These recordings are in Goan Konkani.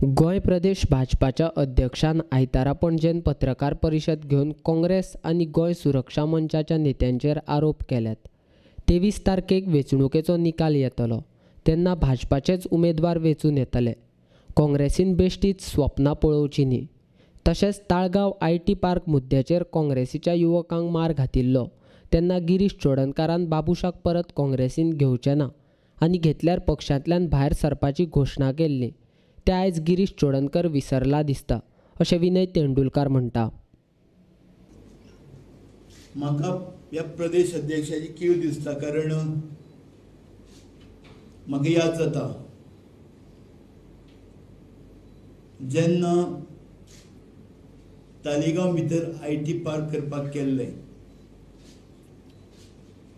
गोंय प्रदेश भाजपाच्या अध्यक्षान आयतारा पणजेन पत्रकार परिशद घेवन काँग्रेस आनी गोंय सुरक्षा मंचाच्या नेत्यांचेर आरोप केल्यात. 23 तारखेक वेंचणुकेचो निकाल येतलो तेन्ना भाजपाचेच उमेदवार वेंचून येतले. काँग्रेसीन बेश्टीच स्वप्नां पळोवची न्ही. तशेंच ताळगांव IT park मुद्द्याचेर काँग्रेसीच्या युवकांक मार घातिल्लो तेन्ना गिरीश चोडणकारान बाबूशाक परत काँग्रेसीन घेवचे ना आनी घेतल्यार पक्षांतल्यान भायर सरपाची घोशणा केल्ली. ते आयज गिरीश चोडणकर विसरला दिसता अशें विनय तेंडुलकार म्हणटा. म्हाका ह्या प्रदेश अध्यक्षाची कीव दिसता, कारण म्हाका याद जाता जेन्ना तालिगांव भितर IT park करपाक केल्लें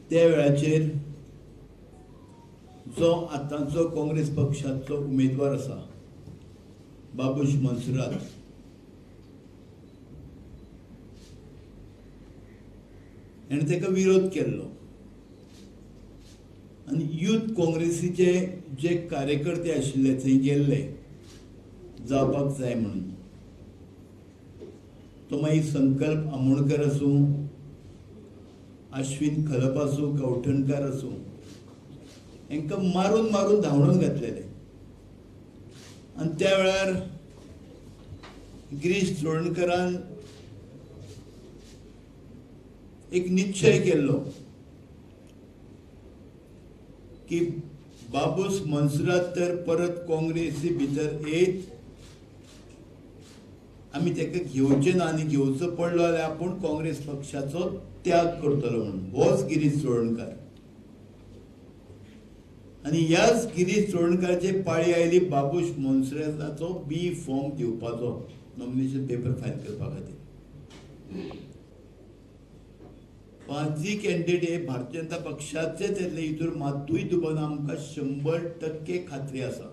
त्या वेळाचेर जो आतांचो काँग्रेस पक्षाचो उमेदवार आसा बाबूश मोन्सेरात, आनी ताका विरोध केल्लो आनी यूथ काँग्रेसीचे जे कार्यकर्ते आशिल्ले थंय गेल्ले जावपाक जाय म्हणून, तो मागीर संकल्प आमोणकर आसूं, अश्विन खलप आसूं, कवठणकार आसूं, हांकां मारून मारून धांवडून घातलेले. आनी त्या वेळार गिरीश चोडणकरान एक निश्चय केल्लो की बाबूश मोन्सेरात तर परत काँग्रेसी भितर येत आमी ताका घेवचे ना आनी घेवचो पडलो जाल्यार आपूण काँग्रेस पक्षाचो त्याग करतलो म्हणून. होच गिरीश चोडणकार आनी ह्याच गिरीश चोडणकाराचे पाळी आयली बाबूश मोन्सेराताचो बी फॉर्म दिवपाचो, नॉमिनेशन पेपर फायल करपा खातीर. 5 कॅन्डिडेट हे भारतीय जनता पक्षाचेच येतले हितूर मातूय दुबाव आमकां 100% खात्री आसा.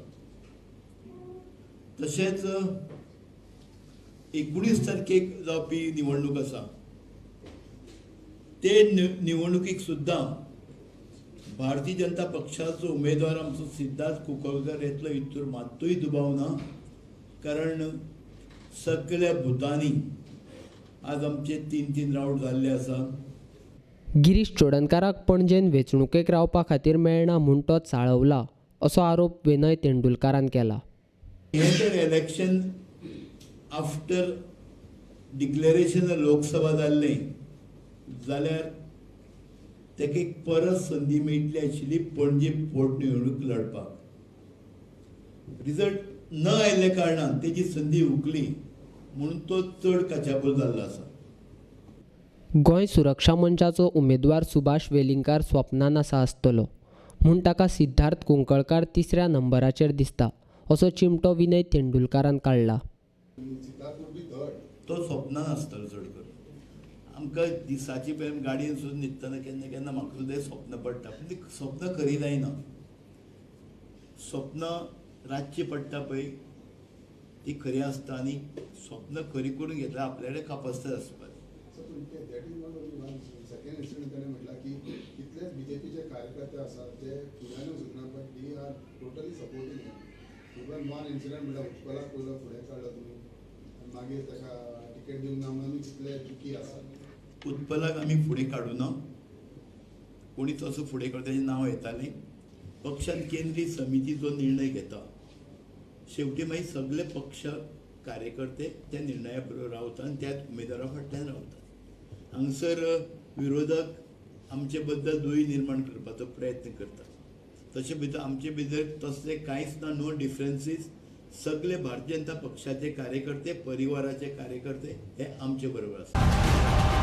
तशेंच 19 तारखेक जावपी निवडणूक आसा ते निवडणुकीक सुद्दां भारतीय जनता पक्षाचो उमेदवार आमचो सिद्धार्थ कुंकळकर येतलो हितूर मातूय दुबाव ना, कारण सगळ्या भुतांनी आज आमचे 3-3 रावंड जाल्ले आसा. गिरीश चोडणकाराक पणजेन वेंचणुकेक रावपा खातीर मेळना म्हूण तो चाळवला असो आरोप विनय तेंडुलकारान केला. हें तर इलेक्शन आफ्टर डिक्लेरेशन लोकसभा जाल्लें जाल्यार ताका एक परत संदी मेळटली आशिल्ली पणजे पोटनिवडणूक लढपाक. रिजल्ट न आयिल्ल्या कारणान तेजी संदी हुकली म्हणून तो चड काचाबूल जाल्लो आसा. गोंय सुरक्षा मंचाचो उमेदवार सुभाष वेलिंगकार स्वप्नान आसा आसतलो म्हूण ताका सिद्धार्थ कुंकळकार 3ऱ्या नंबराचेर दिसता असो चिमटो विनय तेंडुलकारान काडला. तो स्वप्नान आसतलो चड करून. आमकां दिसाची पळय गाडयेन सुद्दां न्हिदतना केन्ना केन्ना म्हाका सुद्दां स्वप्न पडटा, पूण ती स्वप्न खरी जायना. स्वप्न रातची पडटा पळय ती खरी आसता आनी स्वप्न खरी करून घेतल्यार आपल्या कडेन कापस्ताद आसपाक. सेकंड इन्सिडंट ताणें म्हटलां की कितलेच बीजेपीचे कार्यकर्ते आसात जे फुड्यान वचूंक ना, but they are totally supporting him. Even one incident म्हळ्यार उत्पलाक पयलो फुडें काडलो तुमी आनी मागीर ताका टिकेट दिवंक ना म्हणून कितले चुकी आसा. उत्पलाक आमी फुडें काडूना, कोणीच असो फुडें काडटा तेजें नांव येतालें. पक्षान केंद्रीय समिती जो निर्णय घेता शेवटी मागीर सगळे पक्ष कार्यकर्ते त्या निर्णया बरोबर रावता आनी त्याच उमेदवारा फाटल्यान रावतात. हांगसर विरोधक आमचे बद्दल दुयी निर्माण करपाचो प्रयत्न करतात, तशें भितर आमचे भितर तसलें कांयच ना, नो डिफरन्सीस. सगळे भारतीय जनता पक्षाचे कार्यकर्ते, परिवाराचे कार्यकर्ते हे आमचे बरोबर आसा.